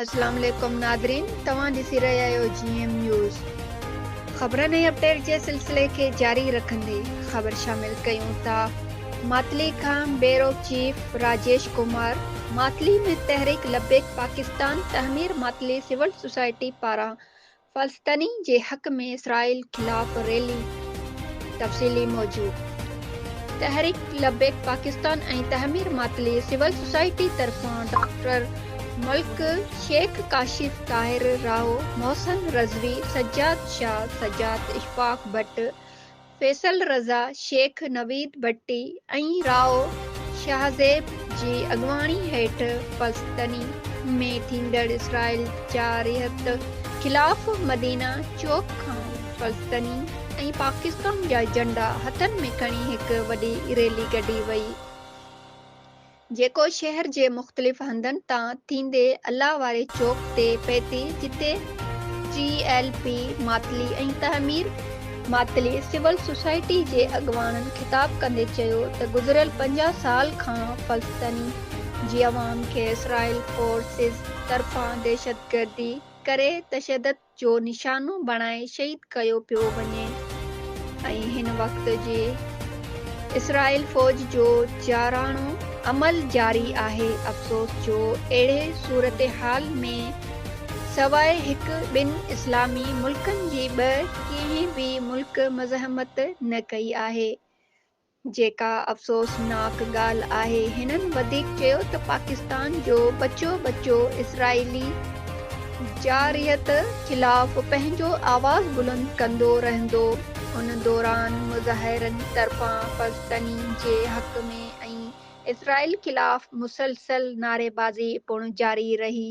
اسلام عليڪم ناظرين توهان ڏسي رهيا آهيو جي ايم نيوز خبرن ۽ اپڊيٽ جي سلسلي کي جاري رکندي خبر شامل ڪيون ٿا ماتلي کان بيورو چيف راجيش ڪمار ماتلي ۾ تحريڪ لبيڪ پاڪستان تعمير ماتلي سول سوسائٽي پاران فلسطني جي حق ۾ اسرائيل خلاف ريلي تفصيلي موجب تحريڪ لبيڪ پاڪستان ۽ تعمير ماتلي سول سوسائٽي طرفان ڊاڪٽر ملڪ شيخ ڪاشف طاهر راهو، محسن رضوي، سجاد شاهه، سجاد اشفاق ڀٽ، فيصل رضا، شيخ نويد ڀٽي ۽ رائو شاهزيب جي اڳواڻي هيٺ فلسطني ۾ ٿيندڙ اسرائيل جارحيت خلاف مدينه چوڪ کان فلسطني ۽ پاڪستان جا جهنڊا هٿن ۾ کڻي هڪ وڏي ريلي ڪڍي وئي. جيڪو شهر جي مختلف هنڌن تان ٿيندي الله واري چوڪ تي پهتي جتي ٽي ايل پي ماتلي ۽ تعمير ماتلي سول سوسائٽي جي اڳواڻن خطاب ڪندي چيو ته گذريل 50 سال کان فلسطني جي عوام کي اسرائيل فورسز طرفان دهشتگردي ڪري تشدد جو نشانو بڻائي شهيد ڪيو پيو وڃي ۽ هن وقت جي اسرائيل فوج جو جارحاڻو عمل جاري آهي افسوس جو اهڙي صورتحال ۾ سواء هڪ ٻن اسلامي ملڪن جي ٻه ڪنهن به ملڪ مزاحمت نه ڪئي آهي. جيڪا افسوسناڪ ڳالهه آهي. هنن وڌيڪ چيو ته پاڪستان جو ٻچو ٻچو اسرائيلي جارحيت خلاف پنهنجو آواز بلند ڪندو رهندو. ان دوران مظاهرين طرفان فلسطني جي حق ۾ ۽ اسرائيل خلاف مسلسل نعريبازي پڻ جاري رهي.